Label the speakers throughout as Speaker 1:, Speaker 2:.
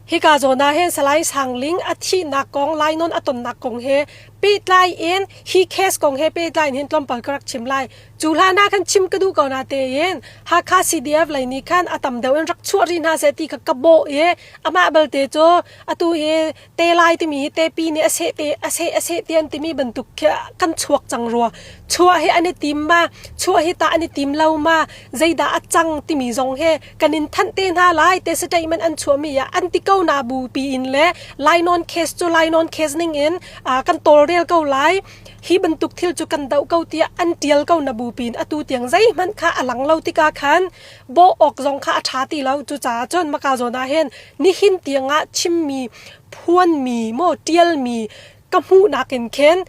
Speaker 1: Hika zawn ah hin Salai Sang Ling a thihnak kong, lainawn a tonnak kong he pehtlai in hi case kong he pehtlai in hin tlawmpal ka rak chim lai. Cu hlan ah khan chim ka duh ko na tein Hakha CDF lei nih khan a tam deuh in rak chuah rih hna seh ti kha ka bawh i amah belte cu atu hi te lai timi hi tepi nih a seh te a seh a seh tian timi bantuk khi kan chuak cang rua. Chuah hi an i tim ma, chuah hi tah an i tim lo ma, zeidah a cang timi zong hi kan in thanh te hna lai te statement an chuahmi ah an ti ko na bu pi in le lainawn case cu lainawn case ning in kan tawlrel ko lai hi bantuk thil cu kan doh ko tiah an tial ko na bu pin atu tiang zeihmanh kha a lang lo tikah khan bawh awk zong kha a ṭha ti lo. Cucaah cun maka zawn ah hin nihin tiangah chimmi phuanmi maw ṭialmi ka hmuhnak in khin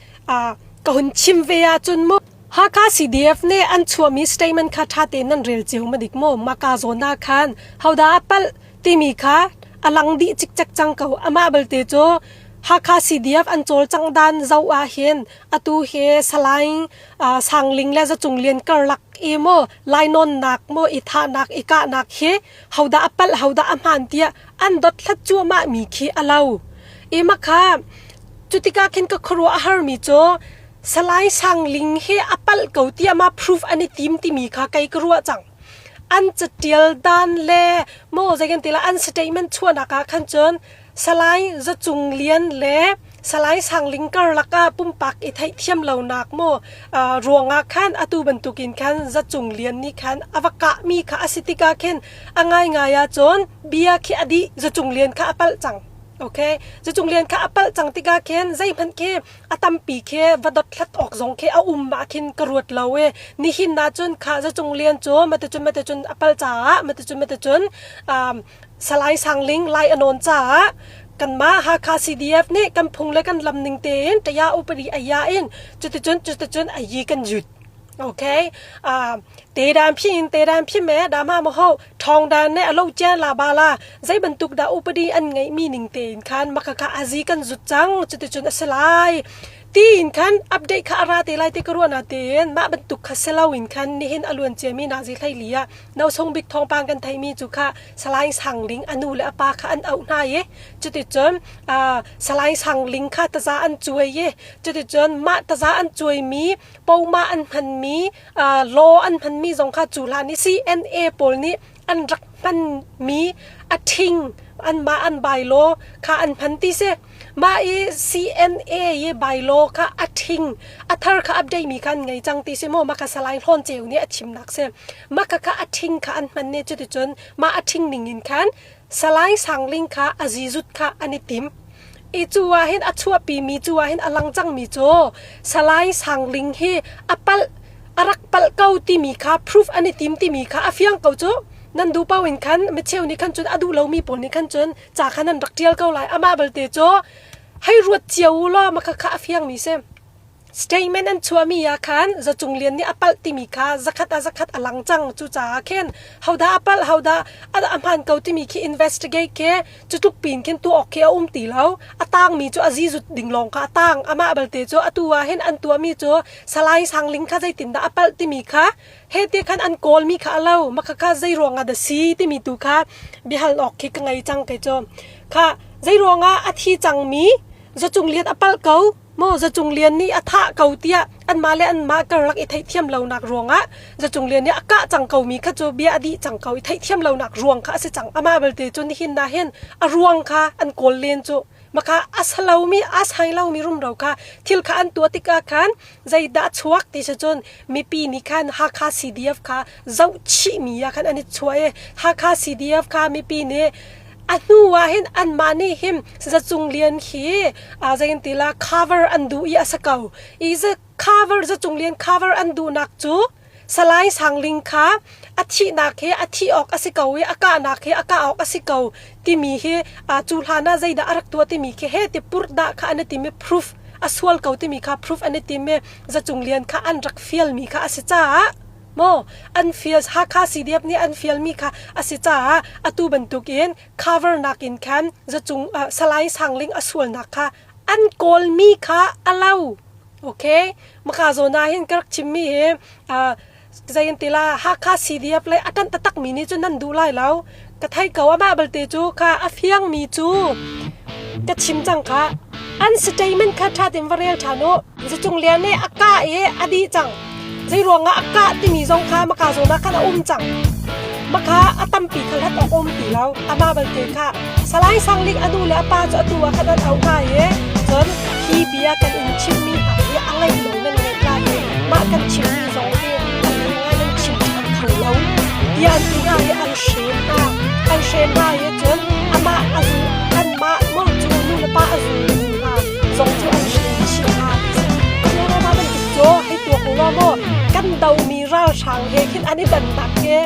Speaker 1: ka hun chim ve ahcun mu Hakha CDF nih an chuahmi statement kha ṭha tein nan rel cio ma dik maw? Maka zawn ah khan hodah a palh timi kha a lang dih cikcek cang ko. Amah belte cu Hakha CDF an cawlcangh dan zoh ah hin atu hi Salai Sangling le Zacung Lian karlak i maw lainawnnak maw i thahnak i kahnak hi hodah a palh hodah a hmaan tiah an dothlat cuahmah mi khi a lo. I makha cutikah khin ka khuaruah a harmi cu Salai Sangling hi a palh ko tiah ma proof an i tim timi kha kei ka ruah cang. An catial dan le maw zeikan ti la an statement chuahnak ah khan cun Salai Zacung Lian le Salai Sangling karlak ah pumpak i theihthiam lonak maw ruangah khan atu bantukin khan Zacung Lian nih khan a va kahmi kha a si tikah khin a ngaingai ahcun bia khi a dih Zacung Lian kha a palh cang. Okay, Zacung Lian kha a palh cang tikah khin zeihmanh khi a tampi khi va dothlat awk zong khi a um ah khin ka ruat lo i nihin ahcun kha Zacung Lian cu maticun maticun a palh caah maticun maticun Salai Sangling lai a nawn caah kanmah Hakha CDF nih kan phung le kan lam ning tein taya upadi aya in cuticun cuticun ayi kan yut. Okay. Te dan phi in te dan phi me da ma mo ho thong dan ne alo chen la ba la zei bantuk da upadi an ngei mi ning tein khan maka ka azi kan zut cang cuticun asilai Tiin khan update kha a ra te lai ti ka ruah na tein mah bantuk kha si loin khan nihin a luan ciami nazi hleili ah nosung bik thawngpang kan theimi cu kha Salai Sang Ling a nu le a pa kha an auh hna i cuticun Salai Sang Ling kha taza an cuai i cuticun mah taza an cuaimi poma an hmanmi law an hmanmi zong kha cu hlan i CNA pawl nih an rak hmanmi a ṭhing anmah an bylaw kha an hman ti si. Mah i CNA i bylaw kha a ṭhing a thar kha update mi kha an ngei cang ti si maw mah kha Salai Hlawn Ceu nih a chimnak si. Mah kha kha a ṭhing kha an hman ne cuticun mah a ṭhing ning in khan Salai Sangling kha a zizut kha an i tim. I cu ah hin a chuahpi mi cu ah hin a lang cang mi cu Salai Sangling hi a palh a rak palh ko timi kha proof an i tim timi kha a fiang ko cu. Nan duh paoh in khan micheu nih khan cun a duh lomi pawl nih khan cun ca kha nan rak ṭial ko lai. Amah belte cu hei ruat cio u law mah khakha a fiangmi si. Statement an chuahmi ah khan Zacung Lian nih a palh timi kha zakhat ah zakhat a lang cang. Cucaah khin hodah a palh hodah a hmaan ko timi khi investigate khi cutluk pin khin tuah awk khi a um ti lo. A tangmi cu a zizut ding lawng kha a tang. Amah belte cu atu ah hin an tuahmi cu Salai Sang Ling kha zeitindah a palh timi kha he te khan an kawlmi kha a lo mah kha zei ruangah dah si timi tu kha biahal awk khi ka ngei cang kei cu kha zei ruangah a thi cangmi zacung lian a palh ko maw zacung lian nih a thah ko tiah anmah le anmah karlak i theihthiam lonak ruangah zacung lian nih a kah cang ko mi kha cu bia a dih cang ko i theihthiam lonak ruang kha a si cang amah belte cu nihin na hin a ruang kha an kawl len cu maka a salomi a sai lomi rumro kha thil kha an tuah tikah khan zeidah chuak ti si cun mipi nih khan Hakha CDF kha zohchihmi ah khan an i chuah i Hakha CDF kha mipi nih a hnu ah hin anmah nih hin Zacung Lian hi zeitin ti la cover an duh i a si ko i cover Zacung Lian cover an duhnak cu Salai Sangling kha a thihnak hi a thih awk a si ko i a kahnak hi a kah awk a si ko timi hi cu hlan ah zeidah a rak tuah timi khi he ti purh dah kha an i tim i proof a sual ko timi kha proof an i tim i Zacung Lian kha an rak fialmi kha a si caah maw an fial Hakha CDF nih an fialmi kha a si caah atu bantukin cover nakin khan Zacung Salai Sangling a sualnak kha an kawlmi kha a lo. Okay, maka zawn ah hin ka rak chimmi hi zei an ti la Hakha CDF le a ṭanh taktak mi nih cun nan duh lai lo. Ka theih ko amah balte cu kha a fiangmi cu ka chim cang kha. An statement kha ṭha tein va rel ṭhan u. Zacung Lian nih a kah i a dih cang. Zeiruangah a kah timi zong kha maka zawn ah khan a um cang. Maka a tampi kha hlat awk a um ti lo. Amah balte kha Salai Sang Ling a nu le a pa cu atu ah khan an auh hna i cun hi bia kan in chimmi hna hi a ngaih lo nan ngaih lai i mah kan chimmi zong hi a ngai nan chim ṭhan kho lo tiah an ti hna i an hrem hna. An hrem hna i cun amah a zul anmah maw cu nu le pa a zulmi hna zong cu an hrem chih hna ti si. Mah bantuk cu hei tuak u law maw kan domi ralhrang he khin an i dannak hi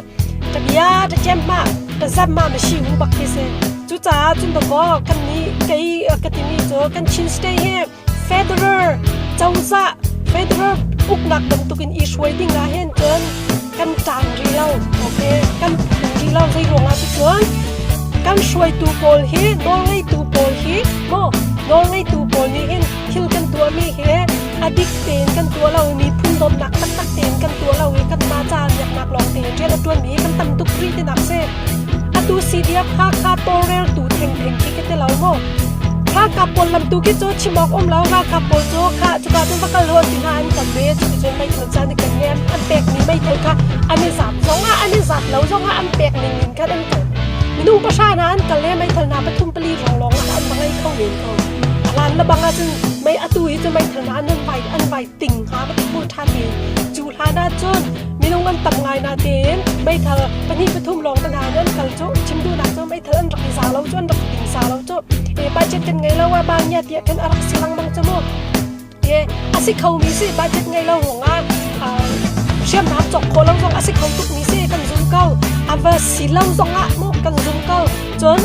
Speaker 1: ta bia ta cem ma ta zam ma ma shi hu bak khi si. Cucaah cun dakaw kan nih kei ka timi cu kan Chin State hi federal cozah federal uknak bantukin i hruai ding ah hin cun kan ṭang rih lo okay kan phu rih lo zei ruangah ti cun kan hruaitu pawl hi nawlngeitu pawl hi maw nawlngeitu pawl nih hin thil kan tuahmi hi a dik tein kan tuah lo i miphun dawtnak taktak tein kan tuah lo i kanmah ca riaknak lawng tein rian a ṭuanmi hi kan tam tuk rih tinak si. Atu CDF Hakha tawlreltu thengtheng khi ka ti lo maw? Ralkap pawl lam tu khi cu chim awk um lo ralkap pawl cu kha cuka cun va kal hawn ti hna an kan ve cuticun meithal ca nih kan nge an pekmi meithal kha an i zat zong ah an i zat lo zong ah an pek ning in khan an kal minung pahra hna an kal le meithal hna pathum pali rong lawng ah an va ngei kho men ko. A hlan le bang ahcun mei atu hi cu meithal hna an vai an vai ting hnga va ti hmu ṭhan ti. Cu hlan ahcun minung an tam ngai natein meithal pahnih pathum lawng te hna an kal cu chim duhnak cu meithal an rak i za lo cu an rak ting sa lo cu e budget kan ngei lo ah ba nia tiah khan a rak si lengmang cu mu. E a si kho mi si budget ngei lo ruangah hriamnam cawk khawh lo zong a si kho tuk mi si kan zum ko. A va si lo zong ah mu kan zum ko. Cun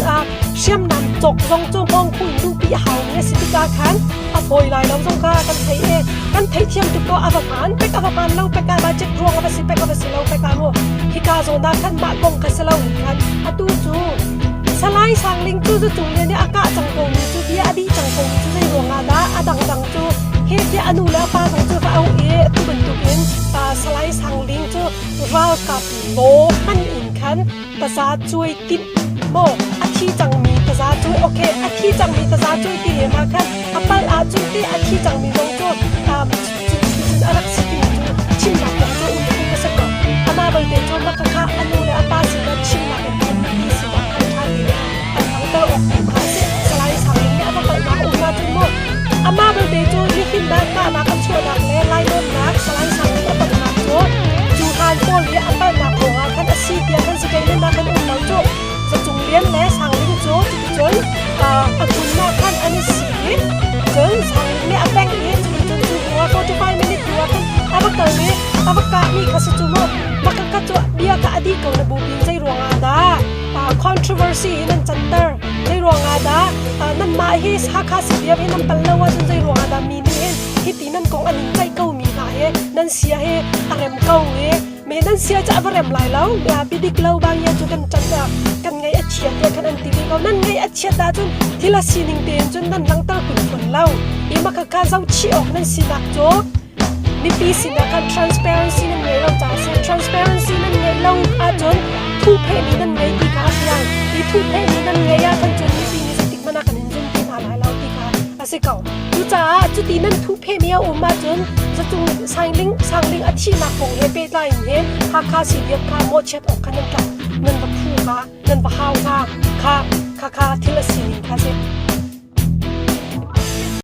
Speaker 1: hriamnam cawk zong cu hmawngkhu in luhpi a haumi a si tikah khan a fawi lai lo zong kha kan thei i kan theithiam tuk ko a va hmaan pek a va hmaan lo pek ah budget ruang a va si pek a va si lo pek ah mu hika zawn ah khan mah kong kha si lo in khan atu cu Salai Sang Ling cu zu cung lian i a kah cang ko mi cu bia a dih cang ko mi cu zei ruangah dah a dangdang cu he tiah a nu le a pa zong cu va auh i tu bantukin Salai Sang Ling cu ralkap law hman in khan taza cuai timh maw a thi cangmi taza cuai okay a thi cangmi taza cuai ti lem ah khan a palh ahcun ti a thi cangmi zong cu um, cun a rak si timi cu chimnak kong cu um phung a si ko amah belte cu maka kha a nu le a pa sinah chimnak in phun mipi sinah khan ṭha tein an langhter awk tu kha a si Salai Sang Ling nih a va palhnak a um ahcun mu amah belte cu nihin ah kahnak a chuahnak le lainawnnak Salai Sang Ling a tonnak cu cu hlan pawl i a palhnak ruangah khan a si tiah kan statement ah kan um lo cu Zacung Lian le Sang Ling cu cuticun a hmun ah khan an i si i cun Sang Ling nih a bengh i cuticun cu hnu ah 45 minute hnu ah khan a va kal i a va kahmi kha si cu mu maka ka cu bia kha a dih ko na bupi zei ruangah dah controversy hi nan canter zei ruangah dah nanmah hi Hakha CDF hi nan pal lo ahcun zei ruangah dah mi nih hin hiti nan kong an in ceih ko mi hna hi nan sia hi a rem ko i me nan sia cu a va rem lai lo biadik lo bang ya cu kan ṭan kan ngaih a chia tiah khan an ti ve ko nan ngaih a chiat ahcun thil a sining tein cun nan langhter kun fawn lo i maka ka zohchih awk nan sinak cu Mipi sinah khan transparency nan ngei lo caah si. Transparency nan ngeih lo ahcun thuhphehmi nan ngei ti kha a fiang. Hi thuhphehmi nan ngeih ahkhan cun mipi nih zeitik hmanh ah kan in zum ti hna lai lo ti kha a si ko. Cucaah cuti nan thuhphehmi a um ahcun zacung sangling sangling a thihnak kong he pehtlai in hin Hakha CDF kha mawhchiat awk kha nan tlak nan va phu kha nan va hau hna kha kha kha thil a sining kha si.